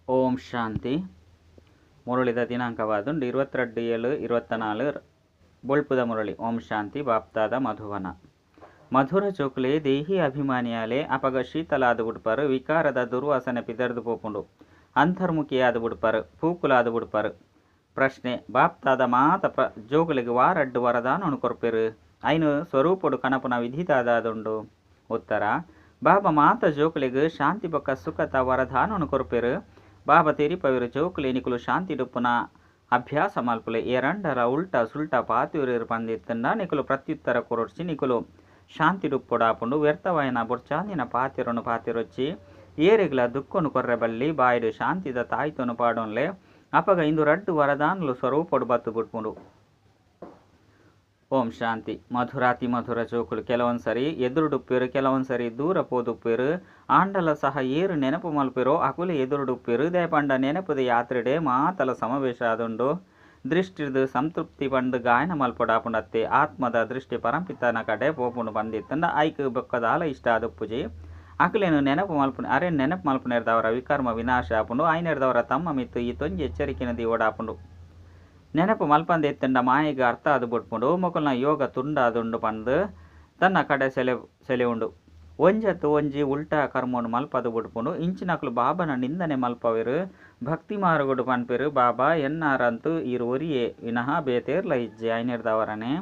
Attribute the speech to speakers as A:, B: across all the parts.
A: ಓಂ ಶಾಂತಿ. ಮುರಳಿದ ದಿನಾಂಕವಾದುಂಡು 22/7/24 ಬೊಳ್ಪುದ ಮುರಳಿ. ಓಂ ಶಾಂತಿ. ಬಾಪ್ತಾದ ಮಧುವನ ಮಧುರ ಚೋಕ್ಲೆ ದೇಹಿ ಅಭಿಮಾನಿಯಾಲೆ ಅಪಗ ಶೀತಲಾದ ಬುಡ್ಪರು, ವಿಕಾರದ ದುರ್ವಾಸನೆ ಪಿದರ್ದು ಪೋಪುಂಡು, ಅಂತರ್ಮುಖಿಯಾದ ಬುಡ್ಪರು, ಪೂಕುಲಾದ ಬುಡ್ಪರು. ಪ್ರಶ್ನೆ: ಬಾಪ್ತಾದ ಮಾತ ಜೋಕುಲೆಗ್ ವಾರಡ್ಡು ವರದಾನನು ಕೊರ್ಪೆರು, ಐನು ಸ್ವರೂಪಡು ಕನಪುನ ವಿಧಿತಾದಾದುಂಡು. ಉತ್ತರ: ಬಾಬಾ ಮಾತ ಜೋಕುಲೆಗ್ ಶಾಂತಿ ಬೊಕ್ಕ ಸುಖತ ವರದಾನನು ಕೊರ್ಪೆರು. ಬಾಬಾ ತೆರಿಪವೆರು ಜೋಕುಲೆ ನಿಕುಲು ಶಾಂತಿ ಡುಪ್ಪುನ ಅಭ್ಯಾಸ ಮಲ್ಪುಲೆ, ಏರಂಡಲ ಉಲ್ಟಾ ಸುಲ್ಟಾ ಪಾತಿರು ಪಂದಿತ್ತಂಡ ನಿಕುಲು ಪ್ರತ್ಯುತ್ತರ ಕೊರೊಡ್ಚಿ, ನಿಕುಲು ಶಾಂತಿ ಡುಪ್ಪೊಡಾಪುಂಡು. ವ್ಯರ್ಥವಾಯನ ಬೊಡ್ಚಾಂದಿನ ಪಾತಿರನು ಪಾತಿರೊಚ್ಚಿ, ಏರೆಗ್ಲ ದುಕ್ಕೊನು ಕೊರ್ರೆ ಬಲ್ಲಿ, ಬಾಯಿಡು ಶಾಂತಿದ ತಾಯ್ತೊನು ಪಾಡೊನ್ಲೆ, ಅಪಗ ಇಂದು ರಡ್ಡು ವರದಾನಲು ಸ್ವರೂಪಡು ಬತ್ತು ಬುಡ್ಪುಂಡು. ಓಂ ಶಾಂತಿ. ಮಧುರಾತಿ ಮಧುರ ಜೋಕುಲು ಕೆಲವೊಂದ್ಸರಿ ಎದುರುಡುಪ್ಪೇರು, ಕೆಲವೊಂದ್ಸರಿ ದೂರ ಪೋದುಪ್ಪೇರು, ಆಂಡಲ ಸಹ ಏರು ನೆನಪು ಮಲ್ಪೆರೋ ಅಕುಲೆ ಎದುರುಡುಪ್ಪೇರು. ದಯಪಂಡ ನೆನಪುದ ಯಾತ್ರೆಡೆ ಮಾತಲ ಸಮಾವೇಶ ಆದುಂಡು. ದೃಷ್ಟಿರ್ದು ಸಂತೃಪ್ತಿ ಪಂದು ಗಾಯನ ಮಲ್ಪೊಡಾಪುಂಡತ್ತೆ. ಆತ್ಮದ ದೃಷ್ಟಿ ಪರಂಪಿತನ ಕಡೆ ಪೋಪುಂಡು ಬಂದಿತ್ತಂಡ ಐಕ್ ಬೊಕ್ಕದಾಲ ಇಷ್ಟ ಆದುಪ್ಪುಜಿ. ಅಕುಲೇನು ನೆನಪು ಮಲ್ಪು ಅರೆ ನೆನಪು ಮಲ್ಪುನೆರ್ದವರ ವಿಕರ್ಮ ವಿನಾಶ ಆಪುಂಡು. ಐನೆರ್ದವರ ತಮ್ಮ ಮಿತ್ತು ಈ ತೊಂಜಿ ಎಚ್ಚರಿಕೆನ ದೀವಡಾಪುಂಡು. ನೆನಪು ಮಲ್ಪಂದೆ ಇತ್ತಂಡ ಮಾಯಿಗೆ ಅರ್ಥ ಆದು ಬುಡ್ಪುಂಡು, ಮೊಕಲ್ನ ಯೋಗ ತುಂಡಾದುಂಡು ಪಂದು ತನ್ನ ಕಡೆ ಸೆಲೆ ಸೆಲೆ ಉಂಡು. ಒಂಜತ್ತು ಒಂಜಿ ಉಲ್ಟಾ ಕರ್ಮನು ಮಲ್ಪದು ಬುಡ್ಪುಂಡು. ಇಂಚಿನಕುಲು ಬಾಬನ ನಿಂದನೆ ಮಲ್ಪವೆರು, ಭಕ್ತಿ ಮಾರುಗುಡು ಪನ್ಪೆರು. ಬಾಬಾ ಎನ್ನಾರಂತೂ ಈರು ಒರಿಯೇ ವಿನಃ ಬೇತೇರ್ಲ ಇಜ್ಜೆ. ಐನೆರ್ದವರನೆ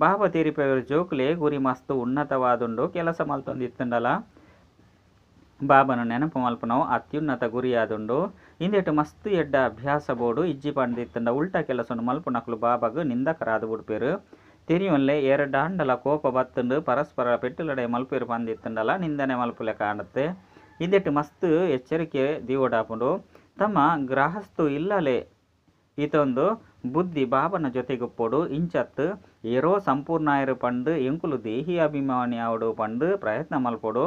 A: ಬಾಬಾ ತೆರಿಪೆರು ಜೋಕುಲೆ ಗುರಿ ಮಸ್ತು ಉನ್ನತವಾದುಂಡು, ಕೆಲಸ ಮಲ್ತೊಂದಿತ್ತಂಡಲ ಬಾಬನ ನೆನಪು ಮಲ್ಪನವು ಅತ್ಯುನ್ನತ ಗುರಿಯಾದುಂಡು. ಇಂದೆಟು ಮಸ್ತು ಎಡ್ಡ ಅಭ್ಯಾಸ ಬೋಡು ಇಜ್ಜಿ ಪಂದಿತ್ತಂಡ ಉಲ್ಟಾ ಕೆಲಸನು ಮಲ್ಪುನಕುಲು ಬಾಬಾಗು ನಿಂದಕರಾದು ಬುಡ್ಪೆರು. ತೆರಿಯೊನ್ಲೆ ಎರಡಾಂಡಲ ಕೋಪ ಬತ್ತುಂಡು ಪರಸ್ಪರ ಪೆಟ್ಟುಲಡೆ ಮಲ್ಪೆರು ಪಂದಿತ್ತಂಡಲ ನಿಂದನೆ ಮಲ್ಪುಲೆ ಕಾಣುತ್ತೆ. ಇಂದೆಟು ಮಸ್ತು ಎಚ್ಚರಿಕೆ ದೀವಡಾಪುಂಡು. ತಮ್ಮ ಗ್ರಹಸ್ತು ಇಲ್ಲಲೆ ಇದೊಂದು ಬುದ್ಧಿ ಬಾಬನ ಜೊತೆಗುಪ್ಪೊಡು. ಇಂಚತ್ತು ಏರೋ ಸಂಪೂರ್ಣಾಯರು ಪಂಡು ಎಂಕುಲು ದೇಹಿ ಅಭಿಮಾನಿ ಆವಡು ಪಂಡು ಪ್ರಯತ್ನ ಮಲ್ಪೊಡು.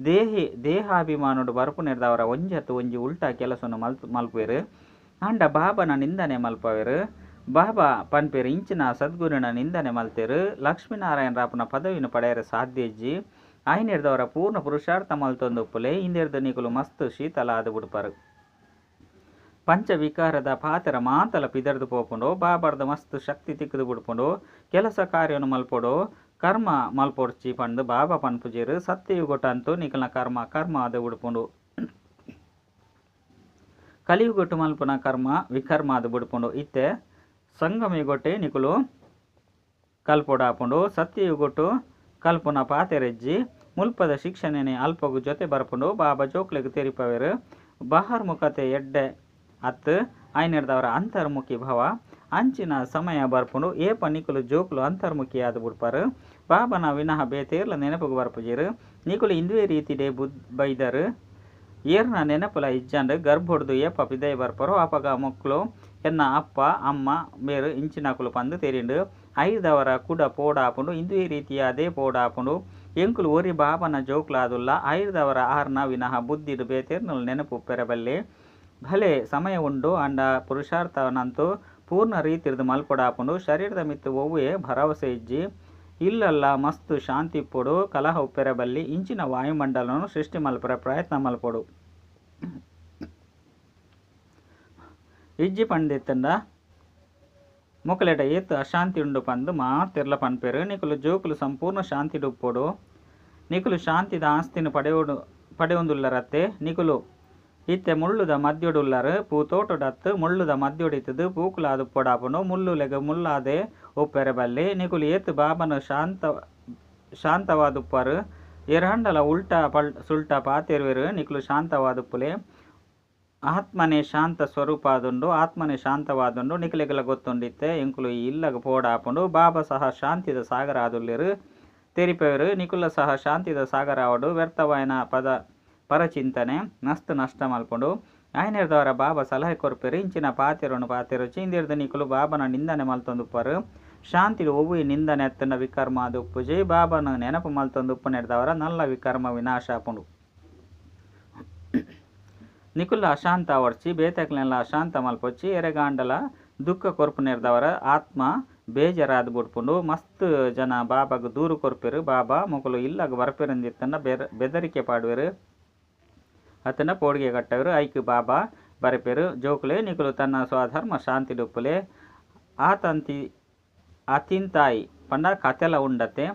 A: ದೇಹಿ ದೇಹಾಭಿಮಾನುಡು ಬರ್ಪುನೆರ್ದವರ ಒಂಜತ್ತು ಒಂಜಿ ಉಲ್ಟಾ ಕೆಲಸನು ಮಲ್ಪೆರು, ಆಂಡ ಬಾಬನ ನಿಂದನೆ ಮಲ್ಪವೆರು. ಬಾಬಾ ಪನ್ಪೆರು ಇಂಚಿನ ಸದ್ಗುರುನ ನಿಂದನೆ ಮಲ್ತೆರು, ಲಕ್ಷ್ಮೀನಾರಾಯಣ ರಾಪುನ ಪದವಿನ ಪಡೆಯರೆ ಸಾಧ್ಯ ಇಜ್ಜಿ. ಐನೆರ್ದವರ ಪೂರ್ಣ ಪುರುಷಾರ್ಥ ಮಲ್ತೊಂದುಪ್ಪುಲೆ. ಇಂದೆರ್ದು ನಿಕುಲು ಮಸ್ತ್ ಶೀತಲ ಆದು ಬುಡ್ಪರು. ಪಂಚವಿಕಾರದ ಪಾತ್ರ ಮಾತಲ ಪಿದರ್ದು ಪೋಪುಂಡು. ಬಾಬರ್ದ ಮಸ್ತ್ ಶಕ್ತಿ ತಿಕ್ಕದು ಬುಡ್ಪುಂಡು. ಕೆಲಸ ಕಾರ್ಯನು ಮಲ್ಪೊಡು, ಕರ್ಮ ಮಲ್ಪೊಡ್ಚಿ ಪಂದು ಬಾಬಾ ಪನ್ಪುಜೆರು. ಸತ್ಯಯುಗೊಟ್ಟಂತೂ ನಿಕಲ್ನ ಕರ್ಮ ಕರ್ಮ ಆದ ಬುಡ್ಪುಂಡು. ಕಲಿಯುಗೊಟ್ಟು ಮಲ್ಪುನ ಕರ್ಮ ವಿಕರ್ಮ ಆದ ಬುಡ್ಪುಂಡು. ಇತ್ತೆ ಸಂಗಮಿಗೊಟ್ಟೆ ನಿಕುಲು ಕಲ್ಪೊಡಾಪುಂಡು. ಸತ್ಯಯುಗೊಟ್ಟು ಕಲ್ಪುನ ಪಾತೆರೆಜ್ಜಿ ಮುಲ್ಪದ ಶಿಕ್ಷಣೆನೆ ಅಲ್ಪಗು ಜೊತೆ ಬರ್ಪುಂಡು. ಬಾಬಾ ಜೋಕ್ಲೆಗ್ ತೆರಿಪವೆರು. ಬಹರ್ಮುಖತೆ ಎಡ್ಡೆ ಅತ್ತು ಐನೆರ್ದವರ ಅಂತರ್ಮುಖಿ ಭವ ಅಂಚಿನ ಸಮಯ ಬರ್ಪುಂಡು. ಏಪ ನಿಕುಲು ಜೋಕುಲು ಅಂತರ್ಮುಖಿಯಾದ ಬುಡ್ಪರು. ಬಾಬನ ವಿನಃ ಬೇತೇರ್ಲ ನೆನಪುಗು ಬರ್ಪುಜೆರು. ನಿಕುಲು ಇಂದುವೆ ರೀತಿಡೆ ಬೈದರು. ಏರ್ನ ನೆನಪುಲ ಇಜ್ಜಂಡು ಗರ್ಭೊಡ್ದು ಏಪ ಪಿದೈ ಬರ್ಪರೋ ಅಪಗ ಮಕ್ಕಳು ಎನ್ನ ಅಪ್ಪ ಅಮ್ಮ ಮೇರು ಇಂಚಿನಕುಲು ಪಂದು ತೆರಿಂಡು. ಐದವರ ಕುಡ ಪೋಡಾಪುಂಡು. ಇಂದುವೆ ರೀತಿಯಾದೇ ಪೋಡಾಪುಂಡು. ಎಂಕುಲು ಒರಿ ಬಾಬನ ಜೋಕ್ಲಾದುಲ್ಲ. ಐದವರ ಆರ್ನ ವಿನಃ ಬುದ್ಧಿಡು ಬೇತೇರ್ನ ನೆನಪು ಪೆರಬಲ್ಲೆ. ಭಲೆ ಸಮಯ ಉಂಡು ಅಂಡ ಪುರುಷಾರ್ಥವನಂತೂ ಪೂರ್ಣ ರೀತಿರ್ದು ಮಲ್ಪೊಡಾಪುಂಡು. ಶರೀರದ ಮಿತ್ತು ಒವ್ವೇ ಭರವಸೆ ಇಜ್ಜಿ. ಇಲ್ಲಲ್ಲ ಮಸ್ತು ಶಾಂತಿ ಇಪ್ಪೊಡು, ಕಲಹ ಉಪ್ಪೆರಬಲ್ಲಿ. ಇಂಚಿನ ವಾಯುಮಂಡಲನು ಸೃಷ್ಟಿ ಮಲ್ಪರ ಪ್ರಯತ್ನ ಮಲ್ಪೊಡು. ಇಜ್ಜಿ ಪಂಡಿತ್ತಂಡ ಮೊಕಲೆಟ ಏತು ಅಶಾಂತಿ ಉಂಡು ಪಂದು ಮಾತಿರ್ಲ ಪನ್ಪೆರು. ನಿಕುಲು ಜೋಕುಲು ಸಂಪೂರ್ಣ ಶಾಂತಿ ಉಪ್ಪೊಡು. ನಿಕುಲು ಶಾಂತಿದ ಆಸ್ತಿನ ಪಡೆಯೊಂದುಲ್ಲರತ್ತೆ. ನಿಕುಲು ಇತ್ತೆ ಮುಳ್ಳುದ ಮದ್ಯೊಡುಲ್ಲರು. ಪೂತೋಟಡತ್ತು ಮುಳ್ಳುದ ಮದ್ಯೊಡಿತ್ತದು ಪೂಕುಲಾದ ಉಪ್ಪೊಡಾಪುಂಡು. ಮುಳ್ಳುಲೆಗ ಮುಳ್ಳಾದೆ ಉಪ್ಪೆರೆ ಬಲ್ಲಿ. ನಿಕುಲು ಏತು ಬಾಬನ ಶಾಂತವಾದುಪ್ಪರು. ಏರಾಂಡಲ ಉಲ್ಟಾ ಸುಲ್ಟಾ ಪಾತೆರುವೆರು. ನಿಕುಲು ಶಾಂತವಾದುಪ್ಪುಲೆ. ಆತ್ಮನೇ ಶಾಂತ ಸ್ವರೂಪ ಆದುಂಡು, ಆತ್ಮನೇ ಶಾಂತವಾದುಂಡು. ನಿಕುಲೆಗೆಲ್ಲ ಗೊತ್ತುಂಡಿತ್ತೆ ಎಂಕುಲು ಈ ಇಲ್ಲಗ ಪೋಡಾಪುಂಡು. ಬಾಬಾ ಸಹ ಶಾಂತಿದ ಸಾಗರ ಆದುಲ್ಲೆರು ತೆರಿಪೆವರು. ನಿಕುಲ ಸಹ ಶಾಂತಿದ ಸಾಗರ ಆವಡು. ವ್ಯರ್ಥವಾಯನ ಪದ ಪರಚಿಂತನೆ ಮಸ್ತ್ ನಷ್ಟ ಮಲ್ಪುಂಡು. ಆಯನೆರ್ದವರ ಬಾಬಾ ಸಲಹೆ ಕೊರ್ಪೆರು. ಇಂಚಿನ ಪಾತೆರನು ಪಾತೆರೊಚ್ಚಿ. ಇಂದೆರ್ದು ನಿಕುಲು ಬಾಬನ ನಿಂದನೆ ಮಲ್ತೊಂದುಪ್ಪರು. ಶಾಂತಿಡು ಒವ್ವೆ ನಿಂದನೆ ಅತ್ತಂಡ ವಿಕರ್ಮ ಆದ್ ಉಪ್ಪುಜಿ. ಬಾಬನ ನೆನಪು ಮಲ್ತೊಂದು ಉಪ್ಪುನೆರ್ದವರ ನಲ್ಲ ವಿಕರ್ಮ ವಿನಾಶ ಆಪುಂಡು. ನಿಕುಲ ಅಶಾಂತ ಆವಡ್ಚಿ, ಬೇತಕ್ಲೆನ್ಲ ಅಶಾಂತ ಮಲ್ಪೊಚ್ಚಿ. ಎರೆಗಾಂಡಲ ದುಃಖ ಕೊರ್ಪುನೆರ್ದವರ ಆತ್ಮ ಬೇಜಾರಾದ್ ಬುಡ್ಪುಂಡು. ಮಸ್ತ್ ಜನ ಬಾಬಾಗ್ ದೂರು ಕೊರ್ಪೆರು. ಬಾಬಾ ಮೊಕುಲು ಇಲ್ಲಗ್ ಬರ್ಪೆರಂದಿತ್ತಂಡ ಬೆದರಿಕೆ ಪಾಡುವೆರು. ಅತ್ತಂಡ ಪೋಡಿಗೆ ಕಟ್ಟವರು. ಐಕ್ ಬಾಬಾ ಬರೆಪೆರು. ಜೋಕುಲೆ ನಿಕುಲು ತನ್ನ ಸ್ವಧರ್ಮ ಶಾಂತಿಡುಪ್ಪುಲೆ. ಆತಂತಿ ಅತಿಂತಾಯಿ ಪಂಡ ಕತೆಲ ಉಂಡತೆ.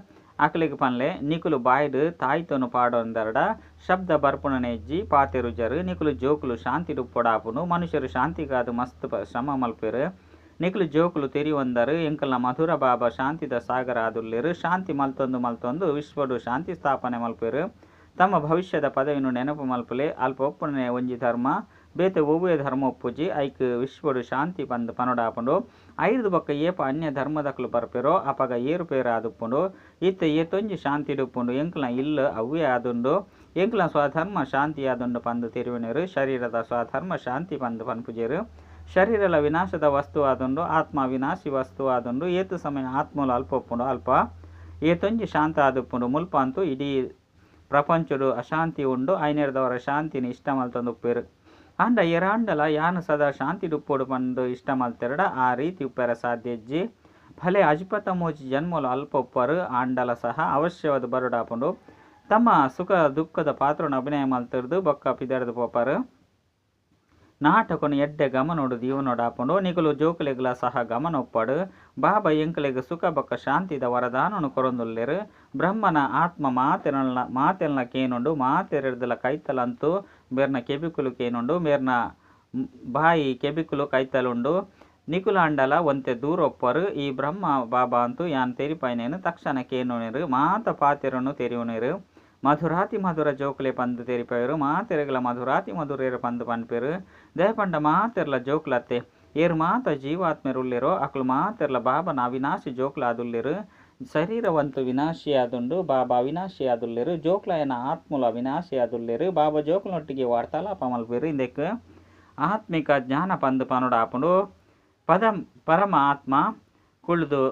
A: ಅಕ್ಲೆಗ್ ಪನ್ಲೆ ನಿಕುಲು ಬಾಯಿಡ್ ತಾಯ್ತೊನು ಪಾಡೊಂದರ್ಡ ಶಬ್ದ ಬರ್ಪುಣನೆ ಇಜ್ಜಿ, ಪಾತೆರುಜರ್. ನಿಕುಲು ಜೋಕುಲು ಶಾಂತಿಡುಪ್ಪೊಡಾಪುಂಡು. ಮನುಷ್ಯರು ಶಾಂತಿಗಾದ್ ಮಸ್ತ್ ಶ್ರಮ ಮಲ್ಪುವೆರ್. ನಿಕುಲು ಜೋಕುಲು ತೆರಿಯೊಂದರ್, ಎಂಕಲ್ನ ಮಧುರ ಬಾಬಾ ಶಾಂತಿದ ಸಾಗರ ಆದುಲ್ಲೆರ್. ಶಾಂತಿ ಮಲ್ತೊಂದು ಮಲ್ತೊಂದು ವಿಶ್ವಡು ಶಾಂತಿ ಸ್ಥಾಪನೆ ಮಲ್ಪುವೆರ್. ತಮ್ಮ ಭವಿಷ್ಯದ ಪದವಿನು ನೆನಪು ಮಲ್ಪುಲೆ. ಅಲ್ಪ ಒಪ್ಪುಣನೆ ಒಂಜಿ ಧರ್ಮ, ಬೇತೆ ಒವ್ವೇ ಧರ್ಮ ಒಪ್ಪುಜಿ. ಐಕ್ ವಿಶ್ವಡು ಶಾಂತಿ ಪಂದ್ ಪನೊಡಾಪುಂಡು. ಐರ್ದ್ ಬೊಕ್ಕ ಏಪ ಅನ್ಯ ಧರ್ಮದಕುಲು ಬರ್ಪೆರೋ ಅಪಗ ಏರುಪೇರಾದುಪ್ಪುಂಡು. ಇತ್ತೆ ಏತೊಂಜಿ ಶಾಂತಿಡುಪ್ಪುಂಡು. ಎಂಕಲ್ನ ಇಲ್ಲ್ ಅವ್ವೇ ಆದುಂಡು. ಎಂಕಲ್ನ ಸ್ವಧರ್ಮ ಶಾಂತಿ ಆದುಂಡು ಪಂದ್ ತೆರಿಯೊನೆರ್. ಶರೀರದ ಸ್ವಧರ್ಮ ಶಾಂತಿ ಪಂದ್ ಪನ್ಪುಜೆರ್. ಶರೀರಲ ವಿನಾಶದ ವಸ್ತು ಆದುಂಡು. ಆತ್ಮ ಅವಿನಾಶಿ ವಸ್ತು ಆದುಂಡು. ಏತ್ ಸಮಯ ಆತ್ಮಲು ಅಲ್ಪ ಉಪ್ಪುಂಡು ಅಲ್ಪ ಏತೊಂಜಿ ಶಾಂತ ಆದುಪ್ಪುಂಡು. ಮುಲ್ಪ ಅಂತೂ ಇಡೀ ಪ್ರಪಂಚಡು ಅಶಾಂತಿ ಉಂಡು. ಐನೆರ್ದವರ ಶಾಂತಿನ್ ಇಷ್ಟ ಮಲ್ತೊಂದು ಉಪ್ಪೆರ್. ಆಂಡ ಏರಾಂಡಲ ಯಾನ್ ಸದಾ ಶಾಂತಿಡುಪ್ಪೊಡು ಪಂದ್ ಇಷ್ಟ ಮಲ್ತೆರ್ಡ ಆ ರೀತಿ ಉಪ್ಪೆರೆ ಸಾಧ್ಯ ಇಜ್ಜಿ. ಭಲೆ ಅಜ್ಪತ ಮೂಜಿ ಜನ್ಮಲು ಅಲ್ಪ ಉಪ್ಪರು ಆಂಡಲ ಸಹ ಅವಶ್ಯವಾದ್ ಬರೊಡಾಪುಂಡು. ತಮ್ಮ ಸುಖ ದುಃಖದ ಪಾತ್ರನ ಅಭಿನಯ ಮಲ್ತಿರ್ದು ಬೊಕ್ಕ ಪಿದಡ್ದ್ ಪೋಪರ್. ನಾಟಕನು ಎಡ್ಡೆ ಗಮನೊಡು ದೀವನೊಡಾಪುಂಡು. ನಿಕುಲು ಜೋಕುಲೆಗ್ಲ ಸಹ ಗಮನ ಉಪ್ಪಡ್. ಬಾಬಾ ಎಂಕಲೆಗ್ ಸುಖ ಬೊಕ್ಕ ಶಾಂತಿದ ವರದಾನನು ಕೊರೊಂದುಲ್ಲೆರ್. ಬ್ರಹ್ಮನ ಆತ್ಮ ಮಾತೆರ್ನ ಮಾತೆಲ್ನ ಕೇನುಂಡು. ಮಾತೆರೆರ್ದಲ ಕೈತಲಂತೂ ಮೇರ್ನ ಕೆಬಿಕುಲು ಕೇನುಂಡು. ಮೇರ್ನ ಬಾಯಿ ಕೆಬಿಕುಲು ಕೈತಲುಂಡು. ನಿಕುಲಾಂಡಲ ಒಂತೆ ದೂರ ಉಪ್ಪರ್. ಈ ಬ್ರಹ್ಮ ಬಾಬಾ ಅಂತೂ ಯಾನ್ ತೆರಿಪಾಯಿನೇನ್ ತಕ್ಷಣ ಕೇನುನೆರ್. ಮಾತ ಪಾತೆರೊನು ತೆರಿಯುನೆರ್. ಮಧುರಾತಿ ಮಧುರ ಜೋಕುಲೆ ಪಂದ್ ತೆರಿಪಾವೆರ್. ಮಾತೆರೆಗ್ಲ ಮಧುರಾತಿ ಮಧುರೆರ್ ಪಂದ್ ಪನ್ಪೆರ್. ದಾಯೆ ಪಂಡ ಮಾತೆರ್ಲ ಜೋಕ್ಲತ್ತೆ. ಏರ್ ಮಾತ ಜೀವಾತ್ಮೆರ್ ಉಲ್ಲೆರೋ ಅಕುಲು ಮಾತೆರ್ಲ ಬಾಬನ ಅವಿನಾಶಿ ಜೋಕ್ಲಾದುಲ್ಲೆರ್. ಶರೀರವಂತೂ ವಿನಾಶಿ ಆದುಂಡು. ಬಾಬಾ ಅವಿನಾಶಿ ಆದುಲ್ಲೆರ್. ಜೋಕ್ಲಾಯನ ಆತ್ಮಲು ಅವಿನಾಶಿ ಆದುಲ್ಲೆರ್. ಬಾಬಾ ಜೋಕ್ಲನೊಟ್ಟಿಗೆ ವಾರ್ತಾಲಾಪ ಮಲ್ಪುವೆರ್. ಇಂದೆಕ್ ಆತ್ಮಿಕ ಜ್ಞಾನ ಪಂದ್ ಪನೊಡಾಪುಂಡು. ಪದ ಪರಮ ಆತ್ಮ ಕುಳ್ದು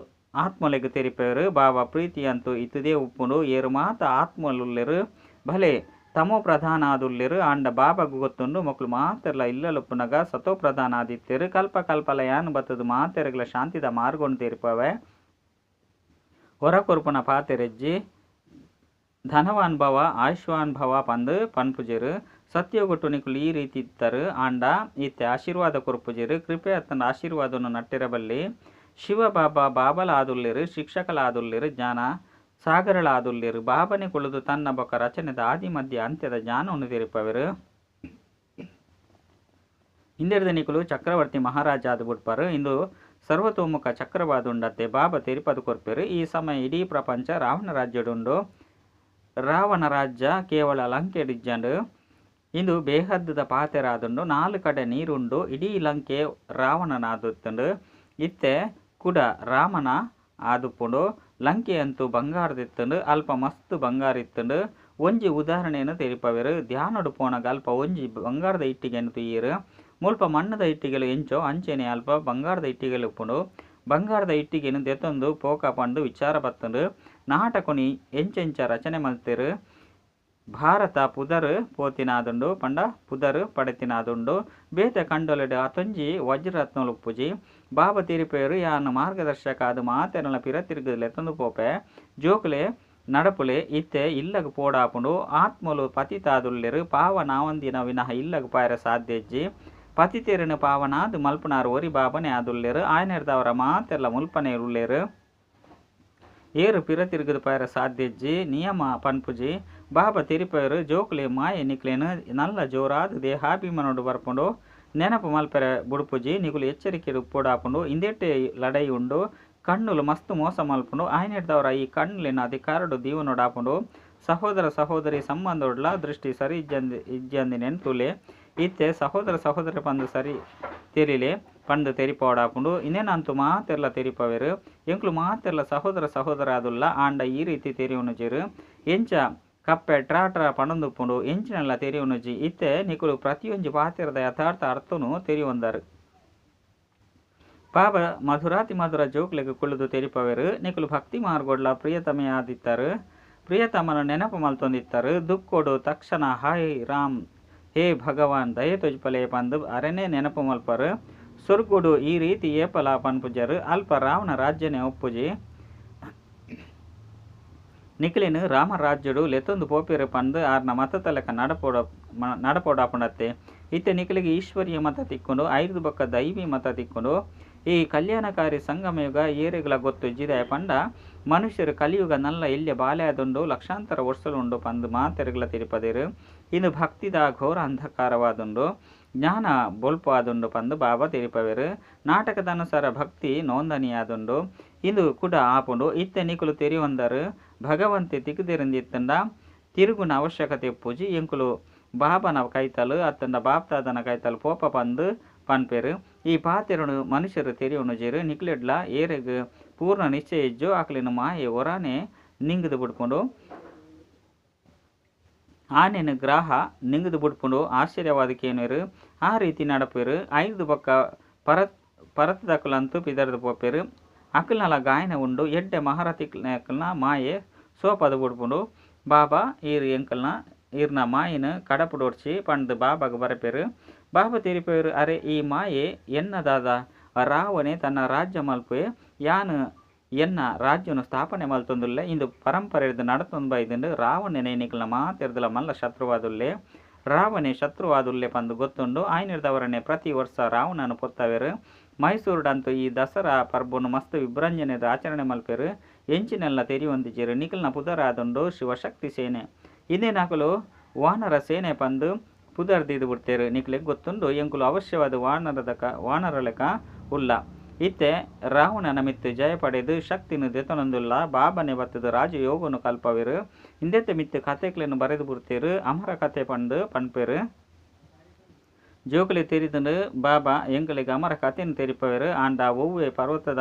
A: ಆತ್ಮಲೆಗ್ ತೆರಿಪೆರ್. ಬಾಬಾ ಪ್ರೀತಿ ಅಂತೂ ಇತ್ತದೇ ಉಪ್ಪುಂಡು. ಏರ್ ಮಾತ ಆತ್ಮಲುಲ್ಲೆರ್ ಭಲೆ ತಮೋ ಪ್ರಧಾನ ಆದುಲ್ಲೆರ್. ಆಂಡ ಬಾಬಾಗ್ ಗೊತ್ತುಂಡು ಮೊಕುಲು ಮಾತೆರ್ಲ ಇಲ್ಲಲುಪ್ಪುನಗ ಸತೋ ಪ್ರಧಾನ ಆದಿತ್ತೆರ್. ಕಲ್ಪ ಕಲ್ಪಲ ಯಾನ್ ಬತ್ತುದು ಮಾತೆರೆಗ್ಲ ಶಾಂತಿದ ಮಾರ್ಗನ್ ತೆರಿಪಾವೆ. ಹೊರ ಕೊರ್ಪುನ ಪಾತೆರೆಜ್ಜಿ. ಧನವಾನ್ ಭವ ಆಯುಷ್ವಾನ್ ಭವ ಪಂದ್ ಪನ್ಪುಜೆರ್. ಸತ್ಯೊಗಟ್ಟು ನಿಕುಲು ಈ ರೀತಿ ಇತ್ತರ್. ಆಂಡ ಇತ್ತೆ ಆಶೀರ್ವಾದ ಕೊರ್ಪುಜೆರ್. ಕೃಪೆ ಅತ್ತಂಡ ಆಶೀರ್ವಾದನು ನಟ್ಟಿರ ಬಲ್ಲಿ. ಶಿವ ಬಾಬಾ ಬಾಬಲ ಆದುಲ್ಲೆರ್, ಶಿಕ್ಷಕಲ ಆದುಲ್ಲೆರ್, ಜ್ಞಾನ ಸಾಗರಲ ಆದುಲ್ಲೆರ್. ಬಾಬನೆ ಕುಳ್ಳುದು ತನ್ನ ಬೊಕ್ಕ ರಚನೆದ ಆದಿ ಮಧ್ಯ ಅಂತ್ಯದ ಜ್ಞಾನವನ್ನು ತೆರಿಪಾವೆರ್. ಇಂದೆರ್ದ್ ನಿಕುಲು ಚಕ್ರವರ್ತಿ ಮಹಾರಾಜ ಆದ್ ಬುಡ್ಪರ್. ಇಂದು ಸರ್ವತೋಮುಖ ಚಕ್ರವಾದುಂಡತ್ತೆ. ಬಾಬಾ ತೆರಿಪಾದ್ ಕೊರ್ಪೆರ್. ಈ ಸಮಯ ಇಡೀ ಪ್ರಪಂಚ ರಾವಣ ರಾಜ್ಯಡುಂಡು. ರಾವಣ ರಾಜ್ಯ ಕೇವಲ ಲಂಕೆಡ್ ಇಜ್ಜಂಡ್. ಇಂದು ಬೇಹದ್ದ ಪಾತೆರ ಆದುಂಡು. ನಾಲ್ ಕಡೆ ನೀರುಂಡು. ಇಡೀ ಲಂಕೆ ರಾವಣನಾದಿತ್ತುಂಡು. ಇತ್ತೆ ಕುಡ ರಾಮನ ಆದುಪ್ಪುಂಡು. ಲಂಕೆ ಅಂತೂ ಬಂಗಾರದಿತ್ತುಂಡು. ಅಲ್ಪ ಮಸ್ತ್ ಬಂಗಾರ ಇತ್ತುಂಡು. ಒಂಜಿ ಉದಾಹರಣೆಯನ್ನು ತೆರಿಪಾವೆರ್. ಧ್ಯಾನೊಡು ಪೋನಗ ಅಲ್ಪ ಒಂಜಿ ಬಂಗಾರದ ಇಟ್ಟಿಗೆನ್ ತೂಯೆರ್. ಮುಲ್ಪ ಮಣ್ಣುದ ಇಟ್ಟಿಗೆಲು ಎಂಚೋ ಅಂಚೆನೆ ಅಲ್ಪ ಬಂಗಾರದ ಇಟ್ಟಿಗೆಲು ಉಪ್ಪುಂಡು. ಬಂಗಾರದ ಇಟ್ಟಿಗೆನ್ ದೆತೊಂದು ಪೋಕ ಪಂದ್ ವಿಚಾರ ಬತ್ತುಂಡು. ನಾಟಕೊನು ಎಂಚೆಂಚ ರಚನೆ ಮಲ್ತೆರ್. ಭಾರತ ಪುದರ್ ಪೋತಿನಾದುಂಡು ಪಂಡ ಪುದರ್ ಪಡೆತಿನಾದುಂಡು. ಬೇತೆ ಖಂಡೊಲೆಡ್ ಅತೊಂಜಿ ವಜ್ರರತ್ನಲು ಉಪ್ಪುಜಿ. ಬಾಬಾ ತೆರಿಪೆರ್ ಯಾನ್ ಮಾರ್ಗದರ್ಶಕ ಆದ್ ಮಾತೆರ್ನ ಪಿರ ತಿರ್ಗ್ ಲೆತೊಂದು ಪೋಪೆ. ಜೋಕುಲೆ ನಡಪುಲೆ ಇತ್ತೆ ಇಲ್ಲಗ್ ಪೋಡಾಪುಂಡು. ಆತ್ಮಲು ಪತಿತಾದುಲ್ಲೆರ್. ಪಾವನಾವಂದಿನ ವಿನಃ ಇಲ್ಲಗ್ ಪೋಯೆರೆ ಸಾಧ್ಯ ಇಜ್ಜಿ. ಪತಿತೆರೆನ್ ಪಾವನಾದ್ ಮಲ್ಪುನಾರ್ ಒರಿ ಬಾಬನೆ ಆದುಲ್ಲೆರ್. ಆಯನೆರ್ದಾವರ ಮಾತೆರ್ಲ ಮುಲ್ಪನೆ ಉಲ್ಲೆರ್. ಏರ್ ಪಿರ ತಿರ್ಗುದು ಪೋಯೆರೆ ಸಾಧ್ಯ ಇಜ್ಜಿ. ನಿಯಮ ಪನ್ಪುಜಿ. ಬಾಬಾ ತೆರಿಪೆರ್ ಜೋಕುಲೆ ಮಾಯೆ ನಿಕ್ಲೆನ್ ನಲ್ಲ ಜೋರಾದ್ ದೇಹಾಭಿಮಾನೊಡು ಬರ್ಪುಂಡು. ನೆನಪು ಮಲ್ಪೆರೆ ಬುಡ್ಪುಜಿ. ನಿಕುಲು ಎಚ್ಚರಿಕೆಡ್ ಉಪ್ಪೊಡಾಪುಂಡು. ಇಂದೆಟೇ ಲಡಾಯಿ ಉಂಡು. ಕಣ್ಣುಲು ಮಸ್ತ್ ಮೋಸ ಮಲ್ಪುಂಡು. ಆಯನೆರ್ದಾವರ ಈ ಕಣ್ಣುಲೆನ್ ಅಧಿಕಾರಡ್ ದೀವೊನೊಡಾಪುಂಡು. ಸಹೋದರ ಸಹೋದರಿ ಸಂಬಂಧೊಡ್ಲ ದೃಷ್ಟಿ ಸರಿ ಇಜ್ಜಂದಿನೆನ್ ತೂಲೆ. ಇತ್ತೆ ಸಹೋದರ ಸಹೋದರಿ ಪಂದ್ ಸರಿ ತೆರಿಲೆ ಪಂದ್ ತೆರಿಪಾವೊಡಾಪುಂಡು. ಇಂದೆನಂತೂ ಮಾತೆರ್ಲ ತೆರಿಪಾವೆರ್. ಎಂಕುಲು ಮಾತೆರ್ಲ ಸಹೋದರ ಸಹೋದರ ಆದುಲ್ಲ. ಆಂಡ ಈ ರೀತಿ ತೆರಿಯೊನುಜೆರ್. ಎಂಚ ಕಪ್ಪೆ ಟ್ರಾ ಟ್ರಾ ಪನೊಂದುಪ್ಪುಂಡು ಎಂಚಿನೆಲ್ಲ ತೆರಿಯೊನುಜಿ. ಇತ್ತೆ ನಿಕುಲು ಪ್ರತಿಯೊಂಜಿ ಪಾತೆರದ ಯಥಾರ್ಥ ಅರ್ಥನು ತೆರಿಯೊಂದರ್. ಬಾಬಾ ಮಧುರಾತಿ ಮಧುರ ಜೋಕುಲೆಗ್ ಕುಳ್ಳುದು ತೆರಿಪಾವೆರ್. ನಿಕುಲು ಭಕ್ತಿ ಮಾರ್ಗೊಡ್ಲ ಪ್ರಿಯತಮೆ ಆದಿತ್ತರ್. ಪ್ರಿಯತಮನ ನೆನಪು ಮಲ್ತೊಂದಿತ್ತರ್. ದುಃಖೊಡು ತಕ್ಷಣ ಹಾಯ್ ರಾಮ್ ಹೇ ಭಗವಾನ್ ದಯೆ ತೋಜಿಪಲೆ ಪಂದ್ ಅರೆನೇ ನೆನಪು ಮಲ್ಪರ್. ಸೊರ್ಗುಡು ಈ ರೀತಿ ಏಪಲ ಪನ್ಪುಜರ್. ಅಲ್ಪ ರಾವಣ ರಾಜ್ಯನೇ ಉಪ್ಪುಜಿ. ನಿಕ್ಲೆನ್ ರಾಮ ರಾಜ್ಯಡು ಲೆತೊಂದು ಪೋಪೆರ್ ಪಂದ್ ಆರ್ನ ಮತತ ಲೆಕ್ಕ ನಡಪೊಡಾಪುಂಡತ್ತೆ. ಇತ್ತೆ ನಿಕಲಿಗೆ ಈಶ್ವರೀಯ ಮತ ತಿಕ್ಕೊಂಡು ಐದು ಬೊಕ್ಕ ದೈವಿ ಮತ ತಿಕ್ಕೊಂಡು. ಈ ಕಲ್ಯಾಣಕಾರಿ ಸಂಗಮಯುಗ ಏರೆಗ್ಲ ಗೊತ್ತುಜ್ಜಿದೆ ಪಂಡ ಮನುಷ್ಯರು ಕಲಿಯುಗ ನಲ್ಲ ಎಲ್ಯ ಬಾಲೆ ಆದುಂಡು ಲಕ್ಷಾಂತರ ವರ್ಷಲು ಪಂದು ಮಾತೆರೆಗ್ಲ ತಿರುಪದಿರು. ಇಂದು ಭಕ್ತಿದ ಘೋರ ಅಂಧಕಾರವಾದುಂಡು ಜ್ಞಾನ ಬೊಲ್ಪು ಆದುಂಡು ಪಂದು ಬಾಬಾ ತಿರುಪವೇರು. ನಾಟಕದ ಅನುಸಾರ ಭಕ್ತಿ ನೋಂದಣಿಯಾದುಂಡು ಇಂದು ಕೂಡ ಆಪುಂಡು. ಇತ್ತೆ ನಿಕುಲು ತೆರಿಯೊಂದರು ಭಗವಂತೆ ತಿಕ್ಕುದಿರಂದಿತ್ತಂಡ ತಿರುಗುನ ಅವಶ್ಯಕತೆ ಪೂಜಿ ಎಂಕುಲು ಬಾಬನ ಕೈತಲು ಅತ್ತಂಡ ಬಾಪ್ತಾದನ ಕೈತಲು ಪೋಪ ಪಂದು ಪನ್ಪೇರು. ಈ ಪಾತೆರನು ಮನುಷ್ಯರು ತೆರಿಯೊನುಜೇರು ನಿಕ್ಲೆಡ್ಲ ಏರೆಗ್ ಪೂರ್ಣ ನಿಶ್ಚಯ ಇಜ್ಜೋ ಆಕಲಿನ ಮಾಯೆ ಒರಾನೆ ನಿಂಗದು ಬಿಡ್ಕೊಂಡು ಆನೆನ ಗ್ರಾಹ ನಿಂಗದು ಬಿಡ್ಕೊಂಡು ಆಶ್ಚರ್ಯವಾದಕ್ಕೇನೇರು ಆ ರೀತಿ ನಡಪೇರು. ಐದು ಬೊಕ್ಕ ಪರತದಕಲಂತೂ ಪಿದರ್ದು ಪೋಪೇರು. ಅಕಲ್ನಲ ಗಾಯನ ಉಂಡು ಎಡ್ಡೆ ಮಹಾರಥಿಕ್ನ ಮಾಯೆ ಸೋಪದ ಬಿಡ್ಕೊಂಡು ಬಾಬಾ ಈರು ಎಂಕಲ್ನ ಈರ್ನ ಮಾಯಿನ ಕಡಪುಡೋಡ್ಚಿ ಪಂಡು ಬಾಬಾಗ ಬರಪೇರು. ಬಾಬಾ ತಿರುಪೇರು ಅರೆ ಈ ಮಾಯೆ ಎನ್ನದಾದ ರಾವಣೆ ತನ್ನ ರಾಜ್ಯ ಮಲ್ಪೆ ಯಾನು ಎನ್ನ ರಾಜ್ಯನು ಸ್ಥಾಪನೆ ಮಲ್ತೊಂದುಲ್ಲೆ ಇಂದು ಪರಂಪರೆ ನಡತೊಂದು ಬೈದುಂಡು ರಾವಣನೆ ನಿಕಲ್ನ ಮಾತೆರ್ದಲ ಮಲ್ಲ ಶತ್ರುವಾದುಲ್ಲೆ ರಾವಣೆ ಶತ್ರುವಾದುಲ್ಲೆ ಪಂದು ಗೊತ್ತುಂಡು. ಆಯ್ನಿರ್ದವರನೆ ಪ್ರತಿ ವರ್ಷ ರಾವಣನು ಪೊತ್ತವೇರು. ಮೈಸೂರುಡಂತೂ ಈ ದಸರಾ ಪರ್ಬನು ಮಸ್ತ್ ವಿಭ್ರಂಜನೆದ ಆಚರಣೆ ಮಲ್ಪೇರು. ಎಂಚಿನೆಲ್ಲ ತೆರಿಯೊಂದಿಜೇರು ನಿಕಲ್ನ ಪುದರಾದುಂಡು ಶಿವಶಕ್ತಿ ಸೇನೆ ಇನ್ನೇನಾಕಲು ವಾನರ ಸೇನೆ ಪಂದು ಪುದರ್ದಿದು ಬಿಡ್ತೇರು. ನಿಕ್ಲೆಗ್ ಗೊತ್ತುಂಡು ಎಂಕುಲು ಅವಶ್ಯವಾದ ವಾನರ ಲೆಕ್ಕ ಉಲ್ಲ. ಇತ್ತೆ ರಾವಣನ ಮಿತ್ತು ಜಯ ಪಡೆದು ಶಕ್ತಿನು ದೆತೊನೊಂದುಲ್ಲ ಬಾಬನೆ ಬತ್ತದು ರಾಜಯೋಗನು ಕಲ್ಪವೇರು. ಇಂದೆತ್ತೆ ಮಿತ್ತು ಕತೆಕ್ಲೆನು ಬರೆದು ಬಿಡ್ತೇರು ಅಮರ ಕತೆ ಪಂದು ಪನ್ಪೇರು. ಜೋಕುಲಿ ತೆರಿದುಂಡು ಬಾಬಾ ಎಂಕಲಿಗೆ ಅಮರ ಕತೆನು ತೆರಿಪವೇರು. ಆಂಡ ಒವ್ವೆ ಪರ್ವತದ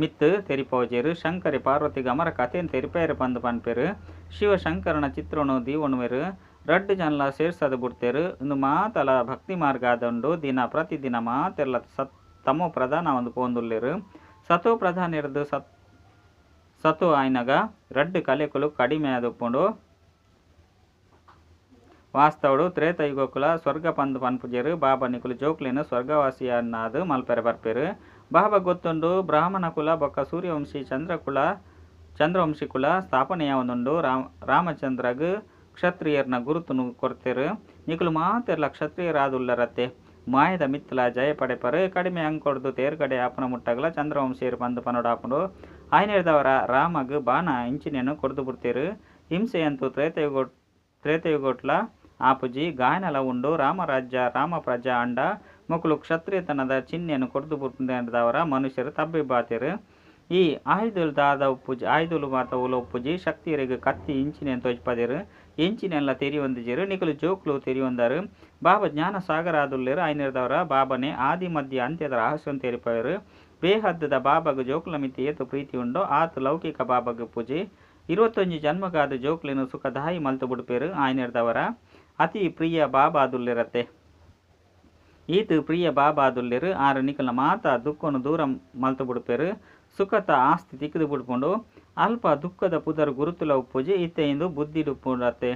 A: ಮಿತ್ತು ತೆರಿಪೋಜೇರು. ಶಂಕರಿ ಪಾರ್ವತಿಗೆ ಅಮರ ಕತೆನು ತೆರಿಪೇರು ಪಂದು ಪನ್ಪೇರು. ಶಿವಶಂಕರನ ಚಿತ್ರನು ದೀವಣುವೆರು. ರಡ್ಡು ಜನಲ ಸೇರ್ಸದು ಬಿಡ್ತೇರು. ಇಂದು ಮಾತಲ ಭಕ್ತಿ ಮಾರ್ಗ ಆದುಂಡು. ದಿನ ಪ್ರತಿದಿನ ಮಾತೆಲ್ಲ ತಮೋ ಪ್ರಧಾನ ಒಂದು ಪೋಂದುಲ್ಲೇರು. ಸತೋ ಪ್ರಧಾನ ಇರದು ಸತೋ ಆಯ್ನಗ ರಡ್ಡು ಕಲೆಕುಲು ಕಡಿಮೆ ಆದುಪ್ಪುಂಡು. ವಾಸ್ತವಡು ತ್ರೇತಯುಗಕುಲ ಸ್ವರ್ಗ ಪಂದು ಪನ್ಪುಜೇರು. ಬಾಬಾ ನಿಕುಲು ಜೋಕ್ಲೇನು ಸ್ವರ್ಗವಾಸಿಯನ್ನಾದು ಮಲ್ಪೆರೆ ಬರ್ಪೇರು. ಬಾಬಾ ಗೊತ್ತುಂಡು ಬ್ರಾಹ್ಮಣ ಕುಲ ಬೊಕ್ಕ ಸೂರ್ಯವಂಶಿ ಚಂದ್ರವಂಶಿ ಕುಲ ಸ್ಥಾಪನೆಯಾವೊಂದುಂಡು. ರಾಮಚಂದ್ರಗ್ ಕ್ಷತ್ರಿಯರ್ನ ಗುರುತುನು ಕೊರ್ತೇರು. ನಿಕುಲು ಮಾತೆರ್ಲ ಕ್ಷತ್ರಿಯರಾದುಲ್ಲರತ್ತೆ ಮಾಯದ ಮಿತ್ತಲ ಜಯ ಪಡೆಪರು. ಕಡಿಮೆ ಅಂಕೊಡ್ದು ತೇರ್ಗಡೆ ಆಪನ ಮುಟ್ಟಗಲ ಚಂದ್ರವಂಶಿಯರು ಪಂದು ಪನೊಡಾಪುಂಡು. ಆಯ್ನೇರ್ದವರ ರಾಮಗ್ ಬಾಣ ಇಂಚಿನೇನು ಕೊರ್ದು ಬಿಡ್ತೇರು. ಹಿಂಸೆಯಂತೂ ತ್ರೇತಯುಗೊಟ್ಲ ಆಪುಜಿ ಗಾಯನಲ ಉಂಡು. ರಾಮರಾಜ್ಯ ರಾಮ ಪ್ರಜಾ ಅಂಡ ಮೊಕಲು ಕ್ಷತ್ರಿಯತನದ ಚಿಹ್ನೆಯನ್ನು ಕೊರ್ದು ಬಿಡ್ದವರ ಮನುಷ್ಯರು ತಬ್ಬಿಬ್ಬಾತೇರು. ಈ ಆಯುಧಲು ದಾದ ಉಪ್ಪುಜಿ ಆಯುಧಲು ಮಾತ ಉಲ ಉಪ್ಪುಜಿ ಶಕ್ತಿಯರಿಗೆ ಕತ್ತಿ ಇಂಚಿನೇನು ತೋಜ್ಪದೇರು. ಎಂಚಿನೆಲ್ಲ ತೆರಿಯೊಂದಿಜೇರು. ನಿಕಲು ಜೋಕ್ಲು ತೆರಿಯೊಂದಾರು. ಬಾಬಾ ಜ್ಞಾನ ಸಾಗರ ಆದುಲ್ಲೇರು. ಆಯ್ನಿರ್ದವರ ಬಾಬನೆ ಆದಿ ಮಧ್ಯ ಅಂತ್ಯದ ರಹಸ್ಯವನ್ನು ತೆರಿಪವೇರು. ಬೇಹದ್ದದ ಬಾಬಾಗ ಜೋಕ್ಲ ಮಿತಿ ಏತು ಪ್ರೀತಿ ಉಂಡೋ ಆತು ಲೌಕಿಕ ಬಾಬಾಗ ಪೂಜೆ. 21 ಜನ್ಮಗಾದ ಜೋಕ್ಲೇನು ಸುಖದಾಯಿ ಮಲ್ತು ಬಿಡ್ಪೇರು. ಆಯ್ನಿರ್ದವರ ಅತಿ ಪ್ರಿಯ ಬಾಬಾ ಆದುಲ್ಲೇರತ್ತೆ. ಈತು ಪ್ರಿಯ ಬಾಬಾ ಆದುಲ್ಲೇರು. ಆರು ನಿಕಲ ಮಾತ ದುಃಖನು ದೂರ ಮಲ್ತು ಬಿಡ್ಪೇರು. ಸುಖತ ಆಸ್ತಿ ತಿಕ್ಕದು ಬಿಡ್ಕೊಂಡು ಅಲ್ಪ ದುಃಖದ ಪುದರ್ ಗುರುತುಲ ಉಪ್ಪುಜಿ ಇತ್ತೆ ಇಂದು ಬುದ್ಧಿಡುಪ್ಪುಡತ್ತೆ.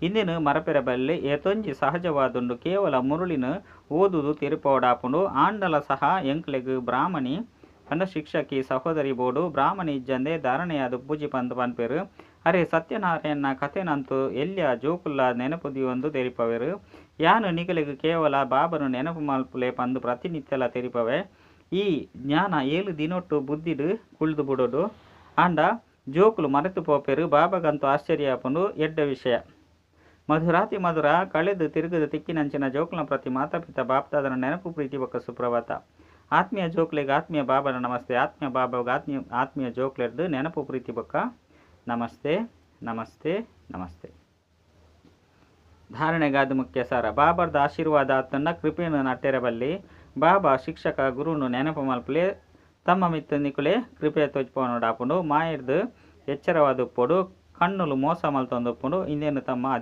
A: ಇಂದಿನ ಮರಪೆರ ಬಲ್ಲೆ ಏತೊಂಜಿ ಸಹಜವಾದುಂಡು. ಕೇವಲ ಮುರುಳಿನ ಓದುದು ತೆರಿಪೋಡಾಪುಂಡು. ಆಂಡಲ ಸಹ ಎಂಕ್ಲೆಗ್ ಬ್ರಾಹ್ಮಣಿ ಪಂಡ ಶಿಕ್ಷಕಿ ಸಹೋದರಿ ಬೋಡು ಬ್ರಾಹ್ಮಣಿ ಇಜ್ಜಂದೆ ಧಾರಣೆಯಾದ ಪೂಜಿ ಪಂದು ಪನ್ಪೇರು. ಅರೆ ಸತ್ಯನಾರಾಯಣ ಕಥೆನಂತೂ ಎಲ್ಯ ಜೋಕುಲ್ಲ ನೆನಪು ದಿಯೊಂದು ತೆರಿಪವೇರು. ಯಾನು ನಿಕಲೆಗ್ ಕೇವಲ ಬಾಬನು ನೆನಪು ಮಲ್ಪುಲೆ ಪಂದು ಪ್ರತಿನಿತ್ಯಲ ತೆರಿಪವೆ. ಈ ಜ್ಞಾನ 7 ದಿನೊಟ್ಟು ಬುದ್ಧಿಡು ಕುಳ್ದು ಬಿಡೋಡು. ಆಂಡ ಜೋಕುಲು ಮರೆತು ಪೋಪೇರು. ಬಾಬಾಗಂತೂ ಆಶ್ಚರ್ಯ ಆಪುಂಡು. ಎಡ್ಡ ವಿಷಯ ಮಧುರಾತಿ ಮಧುರ ಕಳೆದು ತಿರುಗದು ತಿಕ್ಕಿನಂಚಿನ ಜೋಕುಲ ಪ್ರತಿ ಮಾತಾಪಿತ ಬಾಪ್ತಾದನ ನೆನಪು ಪ್ರೀತಿ ಬೊಕ್ಕ ಸುಪ್ರಭಾತ. ಆತ್ಮೀಯ ಜೋಕ್ಲೆಗ್ ಆತ್ಮೀಯ ಬಾಬನ ನಮಸ್ತೆ. ಆತ್ಮೀಯ ಬಾಬಾಗ ಆತ್ಮೀಯ ಜೋಕ್ಲೆರ್ದು ನೆನಪು ಪ್ರೀತಿ ಬೊಕ್ಕ ನಮಸ್ತೆ ನಮಸ್ತೆ ನಮಸ್ತೆ. ಧಾರಣೆಗಾದ ಮುಖ್ಯ ಸಾರ ಬಾಬಾರ್ದ ಆಶೀರ್ವಾದ ಆತನ ಕೃಪೆಯನ್ನು ನಟ್ಟೆರಬಲ್ಲಿ. ಬಾಬಾ ಶಿಕ್ಷಕ ಗುರುನು ನೆನಪು ಮಲ್ಪಲೆ ತಮ್ಮ ಮಿತ್ತ ನಿಕುಲೆ ಕೃಪೆ ತೋಜ್ಪೋನೋಡಾಪುಂಡು. ಮಾಯರ್ದು ಎಚ್ಚರವಾದ ಉಪ್ಪುಡು ಕಣ್ಣುಲು ಮೋಸ ಮಲ್ತೊಂದು ಉಪ್ಪುಂಡು. ಇಂದೇನು ತಮ್ಮ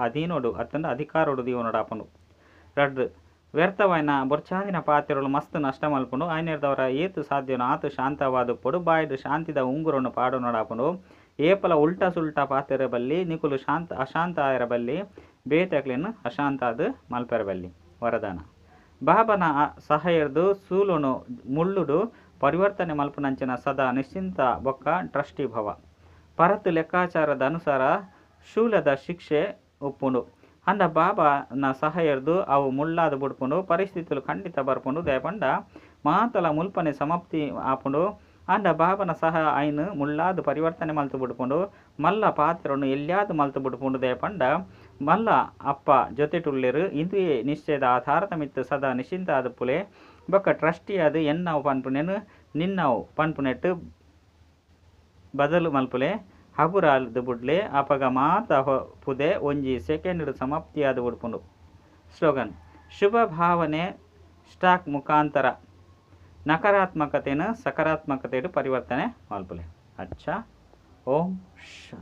A: ಅಧೀನೋಡು ಅತ್ತಂಡ ಅಧಿಕಾರೋಡು ದೀವನೋಡಾಪುಂಡು. ರಡ್ದು ವ್ಯರ್ಥವಾಯಿನ ಬೊರ್ಚಾದಿನ ಪಾತೆರಲು ಮಸ್ತ್ ನಷ್ಟ ಮಲ್ಪುಂಡು. ಆಯ್ನೇರ್ದವರ ಏತು ಸಾಧ್ಯನೋ ಆತು ಶಾಂತವಾದ ಉಪ್ಪುಡು. ಬಾಯ್ಡು ಶಾಂತಿದ ಉಂಗುರನ್ನು ಪಾಡೋನೋಡಾಪುಂಡು. ಏಪಲ ಉಲ್ಟಾ ಸುಲ್ಟಾ ಪಾತೆರ ಬಲ್ಲಿ ನಿಕುಲು ಶಾಂತ ಅಶಾಂತ ಆಯರಬಲ್ಲಿ ಬೇತಕ್ಲೇನು ಅಶಾಂತ ಅದು ಮಲ್ಪೆರಬಲ್ಲಿ. ವರದಾನ ಬಾಬನ ಸಹಾಯರ್ದು ಸೂಲುನು ಮುಳ್ಳುಡು ಪರಿವರ್ತನೆ ಮಲ್ಪುನಂಚಿನ ಸದಾ ನಿಶ್ಚಿಂತ ಬೊಕ್ಕ ಟ್ರಸ್ಟಿ ಭವ. ಪರತು ಲೆಕ್ಕಾಚಾರದ ಅನುಸಾರ ಶೂಲದ ಶಿಕ್ಷೆ ಉಪ್ಪುಂಡು. ಆಂಡ ಬಾಬಾನ ಸಹಾಯರ್ದ್ ಅವು ಮುಳ್ಳಾದ್ ಬುಡ್ಪುಂಡು. ಪರಿಸ್ಥಿತಿಲು ಖಂಡಿತ ಬರ್ಪುಂಡು. ದಾಯೆ ಪಂಡ ಮಾತಲ ಮುಲ್ಪನೆ ಸಮಾಪ್ತಿ ಆಪುಂಡು. ಆಂಡ ಬಾಬನ ಸಹ ಐನ್ ಮುಳ್ಳಾದ್ ಪರಿವರ್ತನೆ ಮಲ್ತ್ ಬುಡ್ಪುಂಡು. ಮಲ್ಲ ಪಾತೆರೊನು ಎಲ್ಯಾದ್ ಮಲ್ತ್ ಬುಡ್ಪುಂಡು. ದಾಯೆ ಪಂಡ ಮಲ್ಲ ಅಪ್ಪ ಜೊತೆಟುಲ್ಲೆರ್. ಇಂದುವೇ ನಿಶ್ಚಯದ ಆಧಾರದ ಮಿತ್ತ್ ಸದಾ ನಿಶ್ಚಿಂತ ಆದುಪ್ಪುಲೆ. ಬೊಕ್ಕ ಟ್ರಸ್ಟಿಯಾದ್ ಎನ್ನವು ಪನ್ಪುನೆನ್ ನಿನ್ನವು ಪನ್ಪುನೆಟ್ ಬದಲ್ ಮಲ್ಪುಲೆ. ಹಗುರಾದ್ ಬುಡ್ಲೆ. ಅಪಗ ಮಾತ ಪುದೆ ಒಂಜಿ ಸೆಕೆಂಡ್ ಸಮಾಪ್ತಿಯಾದ್ ಬುಡ್ಪುಂಡು. ಸ್ಲೋಗನ್: ಶುಭ ಭಾವನೆ ಸ್ಟಾಕ್ ಮುಖಾಂತರ ನಕಾರಾತ್ಮಕತೆನ್ ಸಕಾರಾತ್ಮಕತೆಡ್ ಪರಿವರ್ತನೆ ಮಲ್ಪುಲೆ. ಅಚ್ಚಾ, ಓಂ ಶಾಂತಿ.